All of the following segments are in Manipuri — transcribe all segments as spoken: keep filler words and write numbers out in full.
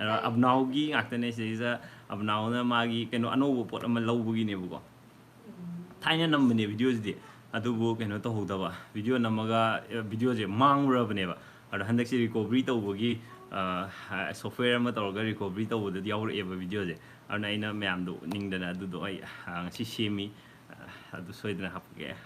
ꯑꯕꯅꯥꯎꯒꯤ ꯉꯥꯛꯇꯅꯦ ꯁꯤꯗꯩꯁꯤꯗ꯫ ꯑꯕꯅꯥꯎꯅ ꯃꯥꯒꯤ ꯀꯩꯅꯣ ꯑꯅꯧꯕ ꯄꯣꯠ ꯑꯃ ꯂꯧꯕꯒꯤꯅꯦꯕꯀꯣ꯫ ꯊꯥꯏꯅ ꯅꯝꯕꯅꯦ ꯚꯤꯗꯤꯑꯣꯁꯤꯗꯤ, ꯑꯗꯨꯕꯨ ꯀꯩꯅꯣ ꯇꯧꯍꯧꯗꯕ, ꯚꯤꯗꯤꯑꯣ ꯅꯝꯃꯒ ꯚꯤꯗꯤꯑꯣꯁꯦ ꯃꯥꯡꯉꯨꯔꯕꯅꯦꯕ꯫ ꯑꯗꯣ ꯍꯟꯗꯛꯁꯤ ꯔꯤꯀꯣꯕꯔꯤ ꯇꯧꯕꯒꯤ ꯁꯣꯐꯋꯦꯔ ꯑꯃ ꯇꯧꯔꯒ ꯔꯤꯀꯣꯕꯔꯤ ꯇꯧꯕꯗꯗꯤ ꯌꯥꯎꯔꯛꯑꯦꯕ ꯚꯤꯗꯤꯑꯣꯁꯦ꯫ ꯑꯗꯨꯅ ꯑꯩꯅ ꯃꯌꯥꯝꯗꯣ ꯎꯠꯅꯤꯡꯗꯅ ꯑꯗꯨꯗꯣ ꯑꯩ ꯉꯁꯤ ꯁꯦꯝꯃꯤ꯫ ꯑꯗꯨ ꯁꯣꯏꯗꯅ ꯍꯥꯞꯄꯛꯀꯦ꯫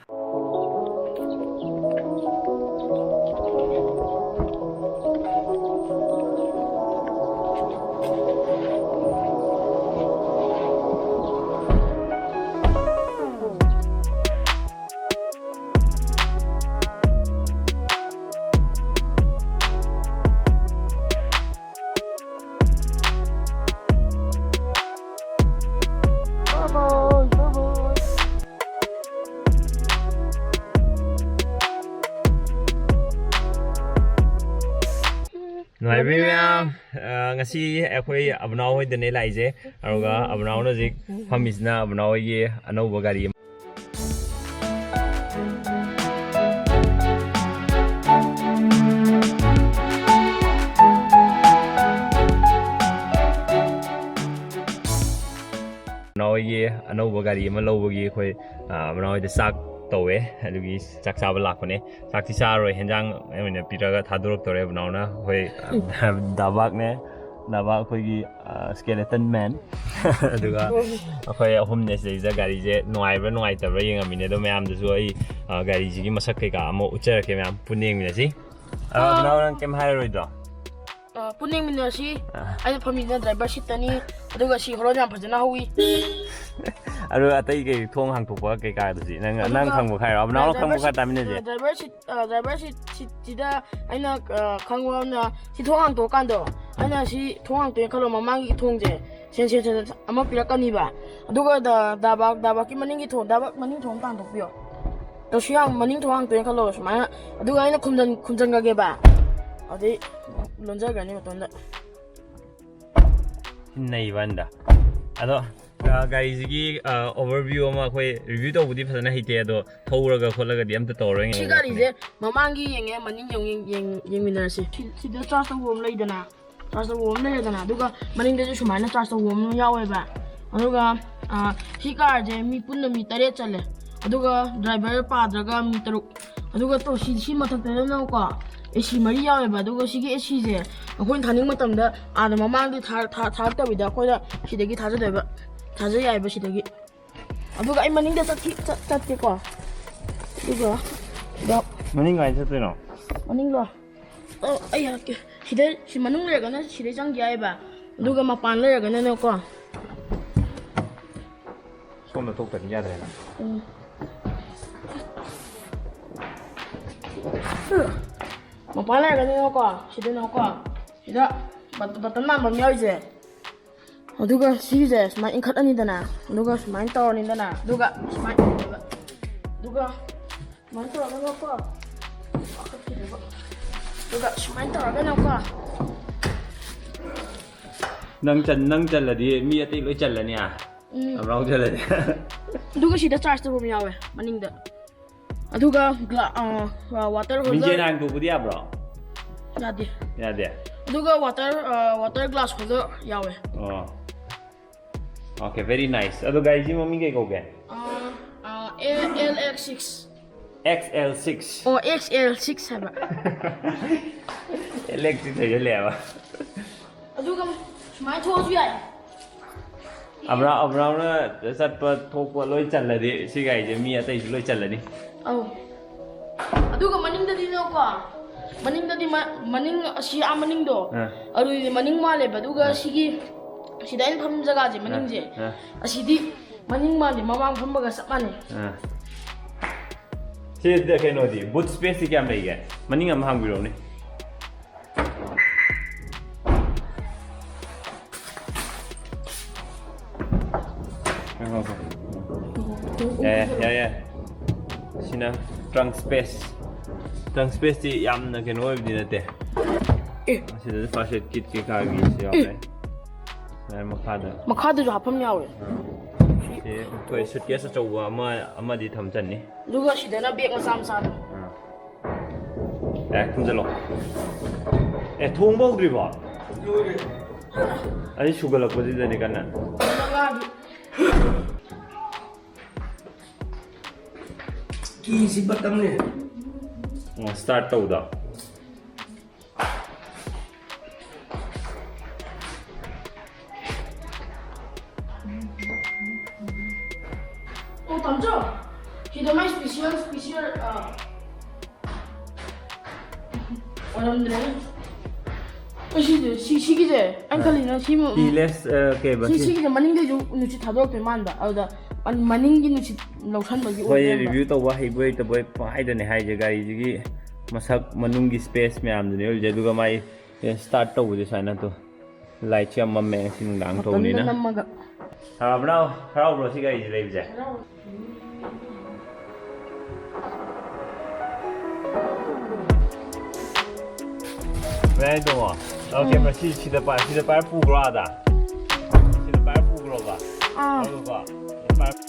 ꯅꯨꯡꯉꯥꯏꯕꯤ ꯃꯌꯥꯝ, ꯑ, ꯉꯁꯤ ꯑꯩꯈꯣꯏ ꯑꯕꯅꯥꯎ ꯍꯣꯏꯗꯅꯦ ꯂꯥꯛꯏꯁꯦ꯫ ꯑꯗꯨꯒ ꯑꯕꯅꯥꯎꯅ ꯍꯧꯖꯤꯛ ꯐꯝꯃꯤꯁꯤꯅ ꯑꯕꯅꯥꯎ ꯍꯣꯏꯒꯤ ꯑꯅꯧꯕ ꯒꯥꯔꯤ ꯑꯃ꯫ ꯅꯥꯎꯒꯤ ꯑꯅꯧꯕ ꯒꯥꯔꯤ ꯑꯃ ꯂꯧꯕꯒꯤ ꯑꯩꯈꯣꯏ, ꯑ, ꯃꯅꯥꯎ ꯍꯣꯏꯗ ꯆꯥꯛ ꯇꯧꯋꯦ꯫ ꯑꯗꯨꯒꯤ ꯆꯥꯛ ꯆꯥꯕ ꯂꯥꯛꯄꯅꯦ꯫ ꯆꯥꯛꯇꯤ ꯆꯥꯔꯔꯣꯏ, ꯍꯦꯟꯖꯥꯡ ꯑꯣꯏꯅ ꯄꯤꯔꯒ ꯊꯥꯗꯣꯔꯛꯇꯧꯔꯦ ꯃꯅꯥꯎꯅ꯫ ꯑꯩꯈꯣꯏ, ꯑ, ꯗꯥꯕꯥꯛꯅꯦ꯫ ꯗꯥꯕꯥꯛ ꯑꯩꯈꯣꯏꯒꯤ, ꯑ, skeleton man꯫ ꯑꯗꯨꯒ ꯑꯩꯈꯣꯏ ꯑꯍꯨꯝꯅꯦ ꯁꯤꯗꯩꯁꯤꯗ ꯒꯥꯔꯤꯁꯦ ꯅꯨꯡꯉꯥꯏꯕ꯭ꯔꯥ ꯅꯨꯡꯉꯥꯏꯇꯕ꯭ꯔꯥ ꯌꯦꯡꯉꯝꯃꯤꯅꯦ꯫ ꯑꯗꯣ ꯃꯌꯥꯝꯗꯁꯨ ꯑꯩ, ꯑ, ꯒꯥꯔꯤꯁꯤꯒꯤ ꯃꯁꯛ ꯀꯩꯀꯥ ꯑꯃ ꯎꯠꯆꯔꯛꯀꯦ ꯃꯌꯥꯝ, ꯄꯨꯟꯅ ꯌꯦꯡꯃꯤꯟꯅꯁꯤ꯫ ꯑ, ꯑ꯫ ꯃꯅꯥꯎ, ꯅꯪ ꯀꯩꯝ ꯍꯥꯏꯔꯔꯣꯏꯗ꯭ꯔꯣ? ꯑ, ꯄꯨꯟꯅ ꯌꯦꯡꯃꯤꯟꯅꯔꯁꯤ꯫ ꯑ꯫ ꯑꯩꯅ ꯐꯝꯃꯤꯁꯤꯅ driver seat ꯇꯅꯤ, ꯑꯗꯨꯒ ꯁꯤ ꯍꯣꯔꯣꯟ ꯌꯥꯝ ꯐꯖꯅ ꯍꯧꯋꯤ꯫ ꯑꯗꯨ ꯑꯇꯩ ꯀꯩ, ꯊꯣꯡ ꯍꯥꯡꯇꯣꯛꯄ ꯀꯩꯀꯥꯗꯨꯗꯤ ꯅꯪ, ꯅꯪ ꯑꯗꯨꯒ, ꯈꯪꯕ ꯈꯔ ꯌꯥꯎꯔꯕ? ꯅꯅꯥꯎꯅ ꯗ꯭ꯔꯥꯏꯚꯔ ꯈꯪꯕ ꯈꯔ ꯁꯤꯠ-, ꯇꯥꯃꯤꯟꯅꯁꯦ꯫ ꯑ, ꯗ꯭ꯔꯥꯏꯚꯔ ꯁꯤꯠ, ꯑ, ꯗ꯭ꯔꯥꯏꯚꯔ ꯁꯤꯠ, ꯁꯤꯠꯁꯤꯗ ꯑꯩꯅ, ꯑ, ꯈꯪꯕ ꯑꯃꯅ ꯁꯤ ꯊꯣꯡ ꯍꯥꯡꯇꯣꯛꯑꯀꯥꯟꯗꯣ, ꯑꯩꯅ ꯁꯤ ꯊꯣꯡ ꯍꯥꯡꯇꯣꯛꯑꯦ ꯈꯜꯂꯣ, ꯃꯃꯥꯡꯒꯤ ꯊꯣꯡꯁꯦ ꯁꯦꯟ, ꯁꯦꯟ, ꯁꯦꯟ ꯑꯃ ꯄꯤꯔꯛꯀꯅꯤꯕ꯫ ꯑꯗꯨꯒ ꯗ-, ꯗꯥꯕꯥꯛ, ꯗꯥꯕꯥꯛꯀꯤ ꯃꯅꯤꯡꯒꯤ ꯊꯣꯡ, ꯗꯥꯕꯥꯛ ꯃꯅꯤꯡ ꯊꯣꯡ ꯑꯝꯇ ꯍꯥꯡꯇꯣꯛꯄꯤꯌꯣ꯫ ꯇꯧꯁꯨ ꯌꯥꯝ ꯃꯅꯤꯡ ꯊꯣꯡ ꯍꯥꯡꯇꯣꯛꯑꯦ ꯈꯜꯂꯣ ꯁꯨꯃꯥꯏꯅ, ꯑꯗꯨꯒ ꯑꯩꯅ ꯈꯨꯝꯖꯟ-, ꯈꯨꯝꯖꯟꯈ꯭ꯔꯒꯦꯕ, ꯑꯗꯩ ꯂꯣꯟꯖꯈ꯭ꯔꯅꯤ ꯃꯇꯣꯟꯗ꯫ ꯅꯩꯕ ꯑꯟꯗ꯫ ꯑꯗꯣ, ꯑ, ꯒꯥꯔꯤꯁꯤꯒꯤ, ꯑ, overview ꯑꯃ ꯑꯩꯈꯣꯏ review ꯇꯧꯕꯗꯤ ꯐꯖꯅ ꯍꯩꯇꯦ, ꯑꯗꯣ ꯊꯧꯔꯒ ꯈꯣꯠꯂꯒꯗꯤ ꯑꯝꯇ ꯇꯧꯔꯔꯣꯏ꯫ ꯁꯤ ꯒꯥꯔꯤꯁꯦ ꯃꯃꯥꯡꯒꯤ ꯌꯦꯡꯉꯦ, ꯃꯅꯤꯡ ꯌꯦꯡꯉꯨ, ꯌꯦꯡ-, ꯌꯦꯡ-, ꯌꯦꯡꯃꯤꯟꯅꯔꯁꯤ꯫ ꯁꯤ-, ꯁꯤꯗ charge ꯇꯧꯕ ꯑꯃ ꯂꯩꯗꯅ, ꯆꯥꯔꯖ ꯇꯧꯕ ꯑꯃ ꯂꯩꯔꯦꯗꯅ, ꯑꯗꯨꯒ ꯃꯅꯤꯡꯗꯁꯨ ꯁꯨꯃꯥꯏꯅ ꯆꯥꯔꯖ ꯇꯧꯕ ꯑꯃ ꯌꯥꯎꯋꯦꯕ꯫ ꯑꯗꯨꯒ, ꯑ, ꯁꯤ ꯀꯥꯔꯁꯦ ꯃꯤ ꯄꯨꯟꯅ ꯃꯤ ꯇꯔꯦꯠ ꯆꯜꯂꯦ꯫ ꯑꯗꯨꯒ ꯗ꯭ꯔꯥꯏꯚꯔ ꯄꯥꯗ꯭ꯔꯒ ꯃꯤ ꯇꯔꯨꯛ꯫ ꯑꯗꯨꯒ ꯇꯣ-, ꯁꯤ, ꯁꯤ ꯃꯊꯛꯇꯅꯀꯣ, ꯑꯦ ꯁꯤ ꯃꯔꯤ ꯌꯥꯎꯋꯦꯕ꯫ ꯑꯗꯨꯒ ꯁꯤꯒꯤ ꯑꯦ ꯁꯤꯁꯦ ꯑꯩꯈꯣꯏꯅ ꯊꯥꯅꯤꯡꯕ ꯃꯇꯝꯗ ꯑꯥꯗ ꯃꯃꯥꯡꯗ ꯊꯥ-, ꯊꯥ-, ꯊꯥꯔꯛꯇꯕꯤꯗ ꯑꯩꯈꯣꯏꯅ ꯁꯤꯗꯒꯤ ꯊꯥꯖꯗꯣꯏꯕ꯫ ꯊꯥꯖ ꯌꯥꯏꯕ ꯁꯤꯗꯒꯤ꯫ ꯑꯗꯨꯒ ꯑꯩ ꯃꯅꯤꯡꯗ ꯆꯠꯈꯤ-, ꯆꯠ-, ꯆꯠꯀꯦꯀꯣ꯫ ꯑꯗꯨꯒ ꯁꯤꯗ ꯃꯅꯤꯡ ꯀꯥꯏꯗ ꯆꯠꯇꯣꯏꯅꯣ? ꯃꯅꯤꯡꯂꯣ? ꯑꯣ, ꯑꯩ ꯍꯥꯏꯔꯛꯀꯦ꯫ ꯁꯤꯗ, ꯁꯤ ꯃꯅꯨꯡ ꯂꯩꯔꯒꯅ ꯁꯤꯗꯩ ꯆꯪꯈꯤ ꯌꯥꯏꯌꯦꯕ꯫ ꯑꯗꯨꯒ ꯃꯄꯥꯟ ꯂꯩꯔꯒꯅꯅꯦꯀꯣ꯫ ꯁꯣꯝꯗ ꯊꯣꯛꯇꯗꯤ ꯌꯥꯗ꯭ꯔꯦꯅ꯫ ꯎꯝ꯫ ꯃꯄꯥꯟ ꯂꯩꯔꯒꯅꯤꯅꯀꯣ, ꯁꯤꯗꯅꯀꯣ, ꯁꯤꯗ ꯕꯠ-, ꯕꯇꯟ ꯃꯥꯟꯕ ꯑꯃ ꯌꯥꯎꯔꯤꯁꯦ꯫ ꯑꯗꯨꯒ ꯁꯤꯒꯤꯁꯦ ꯁꯨꯃꯥꯏꯅ ꯏꯟꯈꯠꯂꯅꯤꯗꯅ, ꯑꯗꯨꯒ ꯁꯨꯃꯥꯏꯅ ꯇꯧꯔꯅꯤꯗꯅ, ꯑꯗꯨꯒ ꯁꯨꯃꯥꯏꯅ ꯇꯧꯗꯣꯏꯕ꯫ ꯑꯗꯨꯒ ꯁꯨꯃꯥꯏꯅ ꯇꯧꯔꯒꯅꯀꯣ, ꯄꯥꯈꯠꯈꯤꯗꯣꯏꯕ꯫ ꯑꯗꯨꯒ ꯁꯨꯃꯥꯏꯅ ꯇꯧꯔꯒꯅꯀꯣ꯫ ꯅꯪ ꯆꯟ-, ꯅꯪ ꯆꯜꯂꯗꯤ ꯃꯤ ꯑꯇꯩ ꯂꯣꯏ ꯆꯜꯂꯅꯤ, ꯑꯥ? ꯎꯝ꯫ ꯑꯃꯔꯥꯎ ꯆꯜꯂꯗꯤ꯫ ꯑꯗꯨꯒ ꯁꯤꯗ ꯆꯥꯔꯖ ꯇꯧꯐꯝ ꯌꯥꯎꯋꯦ ꯃꯅꯤꯡꯗ꯫ ꯑꯗꯨꯒ ꯒ꯭ꯂꯥ-, ꯑ, ꯑ, ꯋꯥꯇꯔ ꯍꯣꯜꯗꯔ꯫ ꯃꯤꯡꯖꯦꯜ ꯍꯥꯡꯗꯣꯛꯄꯗꯤ ꯌꯥꯕ꯭ꯔꯣ? ꯌꯥꯗꯦ꯫ ꯌꯥꯗꯦ? ꯑꯗꯨꯒ ꯋꯥꯇꯔ, ꯑ, ꯋꯥꯇꯔ ꯒ꯭ꯂꯥꯁ ꯍꯣꯜꯗꯔ ꯌꯥꯎꯋꯦ꯫ ꯑꯣ꯫ Okay, very nice. ꯑꯗꯣ ꯒꯥꯔꯤꯁꯤ ꯃꯃꯤꯡ ꯀꯩ ꯀꯧꯒꯦ? Uh, uh, A L X six. X L six. ꯑꯣ, ꯑꯦꯛꯁ ꯑꯦꯜ ꯁꯤꯛꯁ ꯍꯥꯏꯕ꯫ ꯑꯦꯜ ꯑꯦꯛꯁ ꯁꯤꯛꯁ ꯍꯥꯏꯖꯜꯂꯛꯑꯦꯕ꯫ ꯑꯗꯨꯒ ꯁꯨꯃꯥꯏꯅ ꯊꯣꯛꯑꯁꯨ ꯌꯥꯏ꯫ ꯑꯕ꯭ꯔꯥ-, ꯑꯕ꯭ꯔꯥꯝꯅ ꯆꯠꯄ ꯊꯣꯛꯄ ꯂꯣꯏ ꯆꯜꯂꯗꯤ ꯁꯤ ꯒꯥꯔꯤꯁꯦ ꯃꯤ ꯑꯇꯩꯁꯨ ꯂꯣꯏ ꯆꯜꯂꯅꯤ꯫ ꯑꯧ꯫ ꯑꯗꯨꯒ ꯃꯅꯤꯡꯗꯗꯤꯅꯦꯀꯣ, ꯃꯅꯤꯡꯗꯗꯤ ꯃ-, ꯃꯅꯤꯡ ꯑꯁꯤ ꯑꯥ ꯃꯅꯤꯡꯗꯣ, ꯑꯥ꯫ ꯑꯗꯨꯗꯤ ꯃꯅꯤꯡ ꯃꯥꯜꯂꯦꯕ꯫ ꯑꯗꯨꯒ ꯑꯥ꯫ ꯁꯤꯒꯤ, ꯁꯤꯗ ꯑꯩꯅ ꯐꯝ ꯖꯒꯥꯁꯦ, ꯑꯥ, ꯃꯅꯤꯡꯁꯦ, ꯑꯥ꯫ ꯑꯁꯤꯗꯤ ꯃꯅꯤꯡ ꯃꯥꯜꯂꯦ, ꯃꯃꯥꯡ ꯐꯝꯕꯒ ꯆꯞ ꯃꯥꯟꯅꯩ꯫ ꯑꯥ꯫ ꯁꯤ ꯀꯩꯅꯣꯗꯤ, ꯕꯨꯠ ꯁ꯭ꯄꯦꯁꯇꯤ ꯀꯌꯥꯝ ꯂꯩꯒꯦ? ꯃꯅꯤꯡ ꯑꯃ ꯍꯥꯡꯕꯤꯔꯣꯅꯦ꯫ ꯌꯥꯏ, ꯌꯥꯏ, ꯌꯥꯏ꯫ ꯁꯤꯅ trunk space꯫ Trunk spaceꯇꯤ ꯌꯥꯝꯅ ꯀꯩꯅꯣ ꯑꯣꯏꯕꯗꯤ ꯅꯠꯇꯦ꯫ ꯑꯦ꯫ ꯁꯤꯗꯁꯨ first aid kit ꯀꯩꯀꯥꯒꯤꯁꯨ ꯌꯥꯎꯔꯦ꯫ ꯑꯦ꯫ ꯁꯨꯃꯥꯏꯅ ꯃꯈꯥꯗ꯫ ꯃꯈꯥꯗꯁꯨ ꯍꯥꯞꯐꯝ ꯌꯥꯎꯋꯦ꯫ ꯑꯥ꯫ ꯁꯤ ꯑꯩꯈꯣꯏ suitcase ꯑꯆꯧꯕ ꯑꯃ, ꯑꯃꯗꯤ ꯊꯝ ꯆꯟꯅꯤ꯫ ꯑꯗꯨꯒ ꯁꯤꯗꯅ bag ꯃꯆꯥ ꯃꯆꯥꯗꯣ꯫ ꯑꯥ꯫ ꯑꯦ, ꯈꯨꯝꯖꯤꯜꯂꯣ꯫ ꯑꯦ, ꯊꯣꯡꯕ ꯍꯧꯗ꯭ꯔꯤꯕꯣ? ꯑꯩ ꯁꯨꯒꯠꯂꯛꯄꯁꯤꯗꯅꯤ ꯀꯟꯅ꯫ ꯀꯤꯁꯤ ꯕꯇꯝꯅꯦ꯫ ꯑꯣ, start ꯇꯧꯗ꯫ ꯑꯣ, ꯇꯥꯃꯣꯆꯧ, ꯁꯤꯗ ꯃꯥꯏ special, special, ꯑ, ꯑꯣꯏꯔꯝꯗ꯭ꯔꯦ꯫ ꯑꯩ ꯁꯤꯁꯦ, ꯁꯤ, ꯁꯤꯒꯤꯁꯦ, ꯑꯩꯅ ꯑ, ꯈꯜꯂꯤꯅ ꯁꯤ ꯃ-, keyless, ꯑ, ꯀꯩꯕ ꯁꯤ, ꯁꯤ? ꯁꯤꯒꯤꯁꯦ ꯃꯅꯤꯡꯗꯩꯁꯨ ꯅꯨꯡꯁꯤꯠ ꯊꯥꯗꯣꯔꯛꯇꯣꯏ ꯃꯥꯟꯕ, ꯑꯗꯨꯗ ꯃꯅꯤꯡꯒꯤ ꯅꯨꯡꯁꯤꯠ ꯂꯧꯁꯟꯕꯒꯤ ꯑꯣꯏ ꯍꯣꯏ, ꯂꯩꯔꯝꯕ꯫ Review ꯇꯧꯕ ꯍꯩꯕꯣꯏ ꯍꯩꯇꯕꯣꯏ ꯄꯪꯍꯥꯏꯗꯅꯦ ꯍꯥꯏꯁꯦ, ꯒꯥꯔꯤꯁꯤꯒꯤ ꯃꯁꯛ ꯃꯅꯨꯡꯒꯤ space ꯃꯌꯥꯝꯗꯨꯅꯦ ꯑꯣꯏꯔꯤꯁꯦ, ꯑꯗꯨꯒ ꯃꯥꯏ start ꯇꯧꯕꯁꯦ ꯁꯨꯃꯥꯏꯅ ꯇꯧ꯫ Lightꯁꯦ ꯌꯥꯝ ꯃꯝꯃꯦ ꯉꯁꯤ ꯅꯨꯡꯗꯥꯡ ꯕꯇꯟꯗ ꯊꯧꯕꯅꯤꯅ꯫ ꯅꯝꯃꯒ꯫ ꯍꯔꯥꯎꯕ꯭ꯔꯣ? ꯍꯔꯥꯎꯕ꯭ꯔꯣ ꯁꯤ ꯒꯥꯔꯤꯁꯦ ꯂꯩꯕꯁꯦ? ꯍꯔꯥꯎ꯫ ꯃꯌꯥꯏ ꯇꯣꯡꯉꯣ꯫ Okay, ꯎꯝ꯫ ꯃꯁꯤ ꯁꯤꯗ ꯄꯥꯏ-, ꯁꯤꯗ ꯄꯥꯏꯔ ꯄꯨꯈ꯭ꯔꯣ ꯑꯥꯗ꯫ ꯁꯤꯗ ꯄꯥꯏꯔ ꯄꯨꯈ꯭ꯔꯣꯕ꯫ ꯑꯥ꯫ ꯑꯗꯨꯒ ꯄꯥꯏꯔ-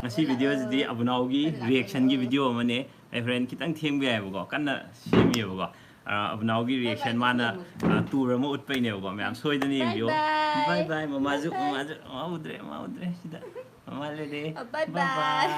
ꯉꯁꯤ videoꯁꯤꯗꯤ ꯑꯕꯨꯅꯥꯎꯒꯤ reactionꯒꯤ video ꯑꯃꯅꯦ꯫ ꯑꯩ ꯍꯣꯔꯦꯟ ꯈꯤꯇꯪ ꯊꯦꯡꯕ ꯌꯥꯏꯕꯀꯣ, ꯀꯟꯅ ꯁꯦꯝꯃꯤꯑꯕꯀꯣ꯫ ꯑ, ꯑꯕꯨꯅꯥꯎꯒꯤ reaction ꯃꯥꯅ, ꯑ, tour ꯑꯃ ꯎꯠꯄꯩꯅꯦꯕꯀꯣ꯫ ꯃꯌꯥꯝ ꯁꯣꯏꯗꯅ ꯌꯦꯡꯕꯤꯌꯣ꯫ Bye bye꯫ Bye bye꯫ ꯃꯃꯥꯁꯨ, bye bye꯫ ꯃꯃꯥꯁꯨ, ꯃꯃꯥ ꯎꯗ꯭ꯔꯦ, ꯃꯃꯥ ꯎꯗ꯭ꯔꯦ ꯁꯤꯗ꯫ ꯃꯃꯥ ꯂꯩꯔꯦ꯫ Bye bye꯫ Bye bye꯫